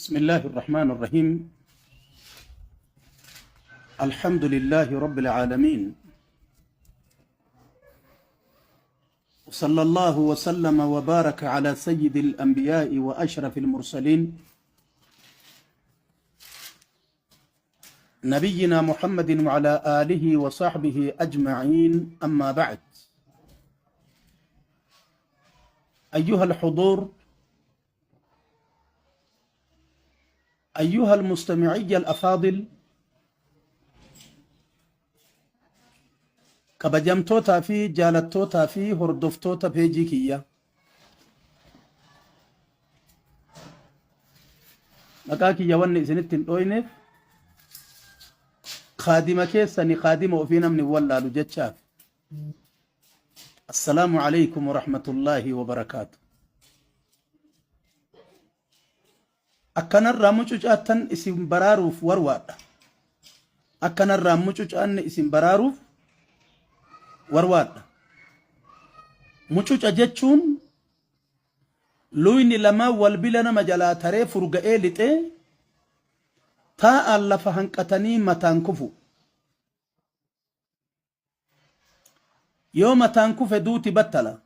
بسم الله الرحمن الرحيم الحمد لله رب العالمين وصلى الله وسلم وبارك على سيد الأنبياء وأشرف المرسلين نبينا محمد وعلى آله وصحبه أجمعين أما بعد أيها الحضور أيها المستمعي الأفاضل kabajamtootaa fi jaalattootaa fi hordoftoota peejii kiyya maqaa kiyya wanni isinitti hin dhooyneef kaadima keessani kaadima ofii namni hin wallaalu jechaaf assalaamu alaykum warahmatullaahi wabarakaatu Akkanarraa mucucaattan isin baraaruuf warwaadha. Akkanarraa mucucaanne isin baraaruuf warwaadha. Mucuca jechuun luyni lamaan wal bila nama jalaa taree furga'ee lixee taa'aan lafa hanqatanii mataan kufu. Yoo mataan kufe duuti battala.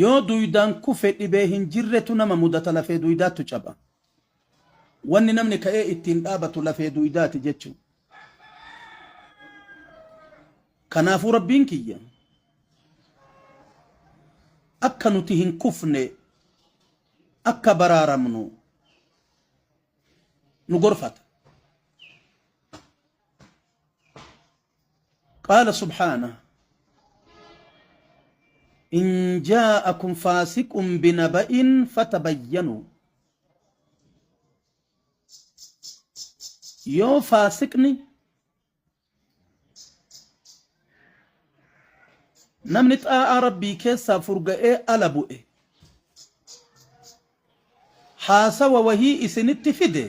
Yoo duydaan kufe dhibee hin jirretu nama mudata lafee duydaattu caba. Wanni namni ka'ee ittiin dhaabatu lafee duydaati jechuu. Kanaafuu Rabbiin kiyya akka nuti hin kufne akka baraaramnu nu gorfata. Qaala subhaana in jaa'akum faasiqun binaba'in fatabayyanuu yoo faasiqni namni xaa'aa rabbii keessaa furga'ee ala bu'e haasawa wahii isinitti fide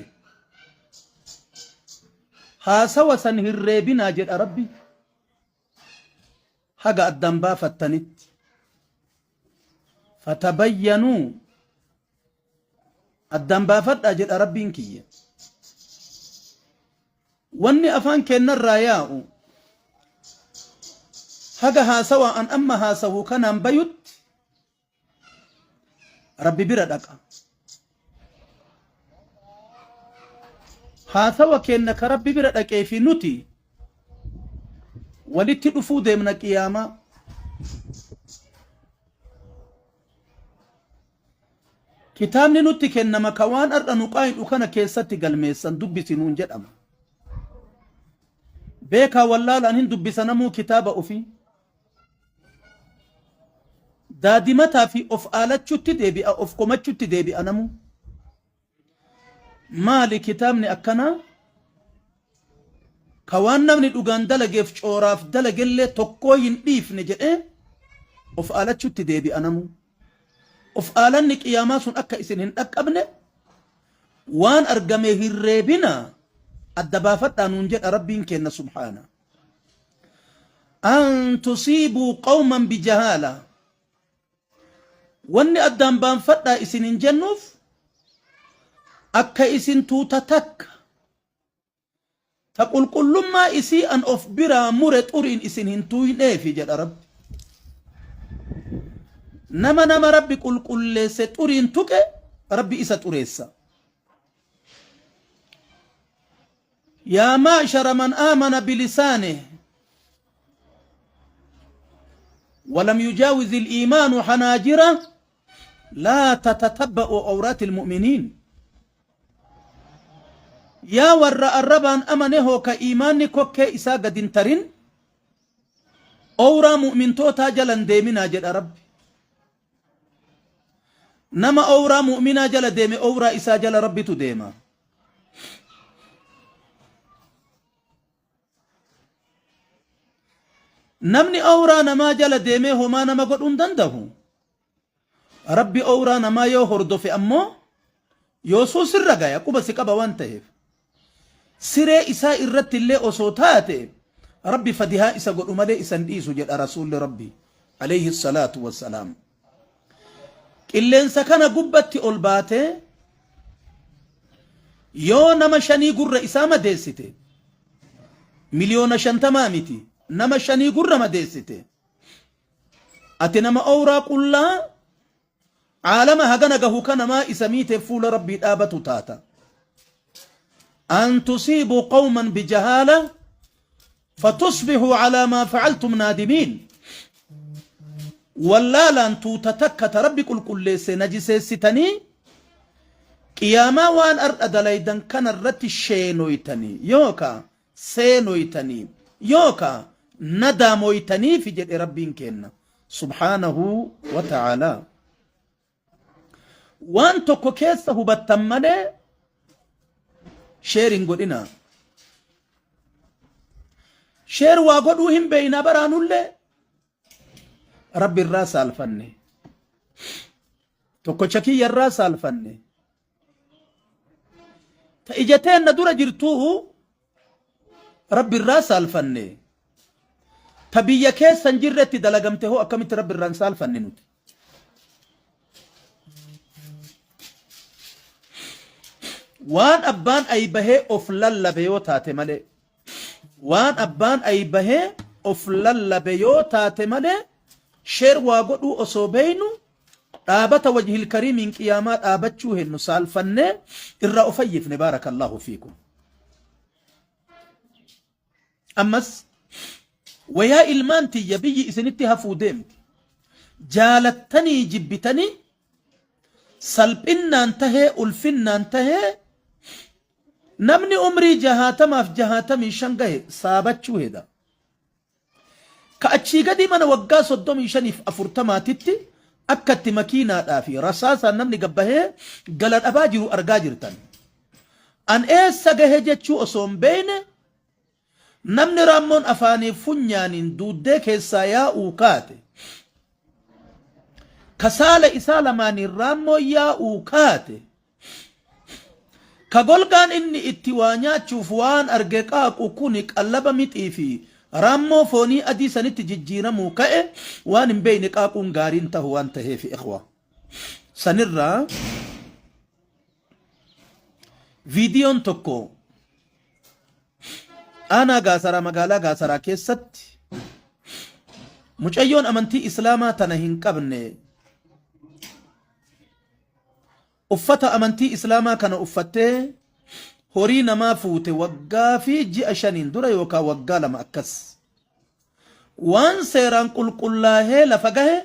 haasawa san hin reebinaa jedha rabbi haga addaan baafattanitti fatabayyanuu addaan baafadhaa jedha rabbiin kiyya Wanni afaan keennarraa yaa'u haga haasawa an amma haasawu kanaan bayutti Rabbi bira dhaqa. Haasawa keenna ka Rabbi bira dhaqee fi nuti walitti dhufuu deemna qiyaamaa. Kitaabni nutti kennama ka waan har'a nu qaayidhu kana keessatti galmeessan dubbisi nuun jedhama. Beekaa wallaalaan hin dubbisa namuu kitaaba ofii. Daadimataa fi of aalachutti deebi'a of komachutti deebi'a namuu. Maali kitaabni akkanaa ka waan namni dhugaan dalageef cooraaf dalagellee tokkoo hin dhiifne jedhee of aalachutti deebi'a namuu. Of aalanni qiyaamaa sun akka isin hin dhaqqabne waan argame hin reebina adda baafadhaa nuun jedha Rabbiin keenna subhaana. An tusiibuu qawman bijahaala Wanni addaan baanfadhaa isin hin jennuuf akka isin tuuta takka ta qulqullummaa isii an of biraa mure xuriin isin hin tuuyneefi jedha Rabbi. Nama nama Rabbi qulqulleesse xuriin tuqe Rabbi isa xureessa. Yaa ma'shara man aamana bilisaanihi walam yujaawiz al-iimaanu hanaajirah laa tatatabba'u awraati al-mu'miniin. Yaa warra arrabaan amane hoo ka iimaanni kokkee isaa gad hin tarin owraa mu'mintootaa jala hin deeminaa jedha Rabbi. Nama owraa mu'minaa jala deeme owraa isaa jala Rabbitu deema. Namni owraa namaa jala deemee homaa nama godhuu hin danda'u. Rabbi owraa namaa yoo hordofe ammoo yoosuu sirra gaya quba si qaba waan ta'eef. Siree isaa irratti illee osoo taate Rabbi fadihaa isa godhu malee isa hin dhiisu jedha Rasuulli Rabbi alayhi salaatu wassalaam. Qilleensa kana gubbatti ol baatee Yoo nama shanii gurra isaa madeessite, miliyoona shantamaa miti, nama shanii gurra madeessite, ati nama owraa qullaa caalama hagana gahu kana maa isa miiteef fuula Rabbii dhaabatu taata. An tusiibuu qawman bijahaala fatusbihuu calaa maa facaltum naadimiin. Wallaalaan tuuta takka ta Rabbi qulqulleesse najiseessitanii qiyaamaa waan ar'a dalaydan kana irratti sheenoytanii yookaa seenoytanii yookaa nadaamoytaniifi jedhe Rabbiin keenna subhaanahu wa ta'aalaa. Waan tokko keessa hubattan malee sheer hin godhinaa. Sheer waa godhuu hin beeynaa baraanullee Rabbi irraa saalfanne. Tokkocha kiyya irraa saalfanne. Ta ija teenna dura jirtuu Rabbi irraa saalfanne. Ta biyya keessa hin jirretti dalagamte hoo akkamitti Rabbi irraa hin saalfanne nuti? Waan abbaan ayi bahee of lallabe yoo taate malee. Waan abbaan ayi bahee of lallabe yoo taate malee sheer waa godhuu osoo beeynu dhaabata wajhil kariimiin qiyaamaa dhaabachuu hennu saalfannee irraa of fayyifne baarakallaahu fiikum. Ammas wayaa ilmaan tiyya biyyi isinitti hafuu deemti. Jaalattanii jibbitanii salphinnaan tahee ulfinnaan tahee namni umrii jahaatamaaf 65 gahe saabachuu heda. Ka achii gadii mana waggaa 35f 40titti akka itti makiinaadhaa fi rasaasaan namni gad bahee gala dhabaa jiru argaa jirtan. An eessa gahe jechuu osoo hin beekne namni raammoon afaanii funyaaniin duuddee keessaa yaa'uu kaate. Ka saala isaa lamaaniin raammoon yaa'uu kaate. Ka golgaan inni itti waa nyaachuuf waan arge qaaqu kuni qallaba mixii fi raammoo foonii adii sanitti jijjiiramuu ka'e waan hin beeyne qaaquun gaarii hin tahu waan taheefi ikhwa. Sanirraa viidiyoon tokko aanaa Gaasaraa magaalaa Gaasaraa keessatti mucayyoon amantii Islaamaa tana hin qabne Uffata amantii Islaamaa kana uffattee horii namaa fuute waggaa fi ji'a shaniin dura yookaan waggaa 2 akkas. Waan seeraan qulqullaahee lafa gahe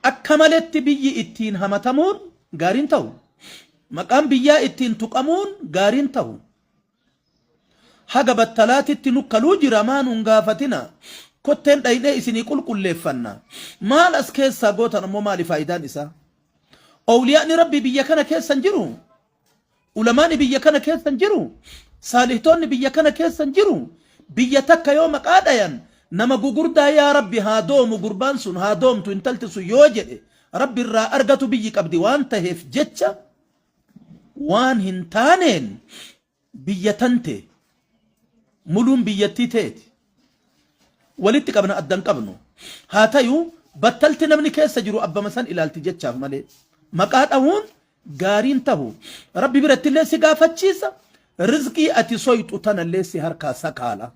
akka maletti biyyi ittiin hamatamuun gaariin tahu. Maqaan biyyaa ittiin tuqamuun gaariin tahu. Haga battalaatitti nukkaluu jira maa nun gaafatina. Kotteen dhaynee isinii qulqulleeffanna. Maal as keessaa gootan ammoo maali faayidaan isaa? Owliyaa'ni Rabbii biyya kana keessa hin jiru. Ulamaani biyya kana keessa hin jiru. Saalihtoonni biyya kana keessa hin jiru. Biyya takka yoo maqaa dhayan nama gugurdaa yaa Rabbi haa doomu gurbaan sun haa doomtu intalti sun yoo jedhe Rabbi irraa argatu biyyi qabdi waan taheef jecha waan hin taaneen biyya tante muluun biyyattii teeti walitti qabna addan qabnu haa tayu battalti namni keessa jiru abbama san ilaalti jechaaf malee maqaa dhahuun gaariin tahu rabbi birattillee si gaafachiisa rizqii ati soyxu tanallee si harkaa sakaala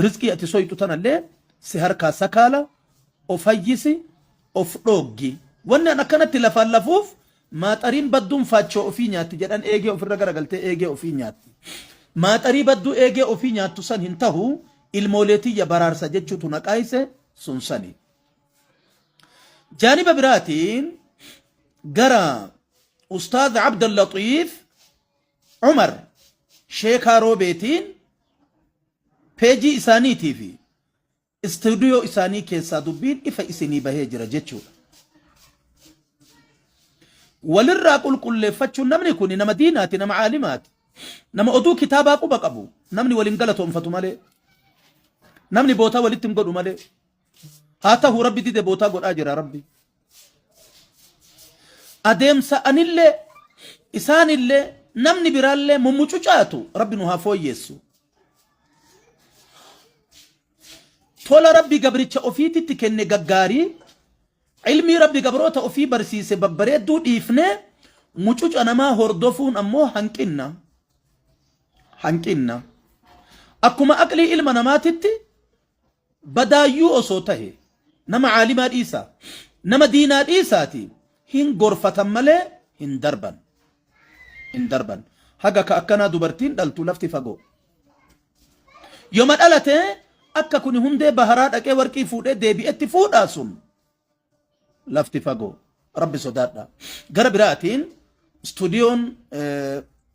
rizqii ati soyxu tanallee si harkaa sakaala of fayyisi of dhooggi. Wanni an akkanatti lafaan lafuuf maaxariin badduun faachoo ofii nyaatti jedhan eegee ofirra garagaltee eegee ofii nyaatti. Maaxarii badduu eegee ofii nyaattu san hin tahu ilmoolee tiyya baraarsa jechuutu na qaayse sun sani. Jaaniba biraatiin gara Ustaaz Abdallaxiif Umar Sheekaa Roobeetiin peejii isaaniitii fi Istuudiyoo isaanii keessaa dubbiin ifa isinii bahee jira jechuudha. Walirraa qulqulleeffachuun namni kun nama diinaati, nama caalimaati, nama oduu kitaabaa quba qabu, namni waliin galatoomfatu malee, namni bootaa walitti hin godhu malee. Haa ta'u rabbi dide bootaa godhaa jira rabbi. Adeemsa anillee isaanillee namni biraallee mummucucaatu rabbi nu haa fooyyeessu. Tola Rabbi gabricha ofiititti kenne gaggaarii, ilmii Rabbi gabroota ofii barsiise babbareedduu dhiifnee, Mucuca namaa hordofuun ammoo hanqinna. Hanqinna. Akkuma aqlii ilma namaatitti badaayyuu osoo tahe nama caalimaa dhiisaa, nama diinaa dhiisaati hin gorfatan malee hin darban. Hin darban. Haga ka akkanaa dubartiin dhaltu lafti fagoo. Yoma dhalate akka kuni hundee baharaa dhaqee warqii fuudhee deebi'etti fuudhaa sun lafti fagoo. Rabbi sodaadha. Gara biraatiin istuudiyoon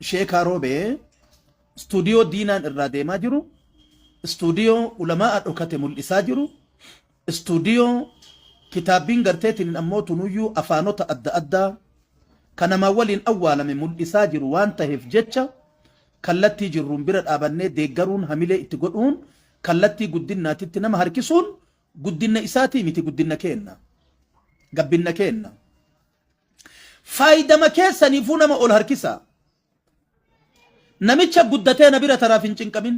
Sheekaa Roobee istuudiyoo diinaan irraa deemaa jiru, istuudiyoo ulamaa'a dhokate mul'isaa jiru, istuudiyoo kitaabbiin garteetiin ammoo tunuyyuu afaanota adda addaa ka namaa waliin awwaalame mul'isaa jiru waan taheef jecha kallattii jirruun bira dhaabannee deeggaruun hamilee itti godhuun kallattii guddinnaatitti nama harkisuun guddinna isaatii miti guddinna keenna. Gabbinna keenna. Faayidama keessaniifuu nama ol harkisaa. Namicha guddatee na bira taraaf hin cinqamin.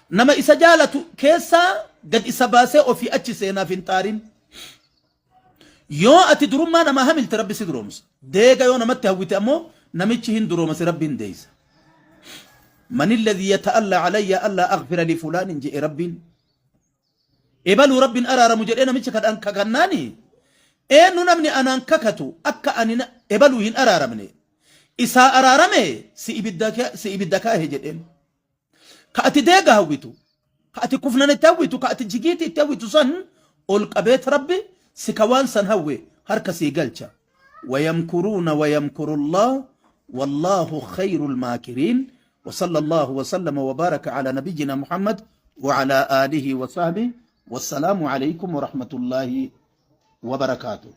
Nama isa jaalatu keessaa gad isa baasee ofii achi seenaaf hin xaarin. Yoo ati durummaa namaa hamilte Rabbi si duroomsa. Deega yoo namatti hawwite ammoo namichi hin durooma si Rabbi hin deeysa. Man alladhi yata'alla alayya alla aghfira li fulaanin je'e Rabbiin. Ebaluu Rabbiin araaramu jedhee namicha kadhaan kakannaani eenyu namni anaan kakatu akka ani ebaluu hin araaramne isaa araarame si ibidda si ibidda kaahe jedheen. Ka ati deega hawwitu, ka ati kufnan itti hawwitu, ka ati jigiitii itti hawwitu san ol qabeet Rabbi si ka waan san hawwe harka sii galcha. Wayamkuruuna wayamkurullah wallaahu khayrul maakiriin. وصلى الله وسلم وبارك على نبينا محمد وعلى آله وصحبه والسلام عليكم ورحمة الله وبركاته.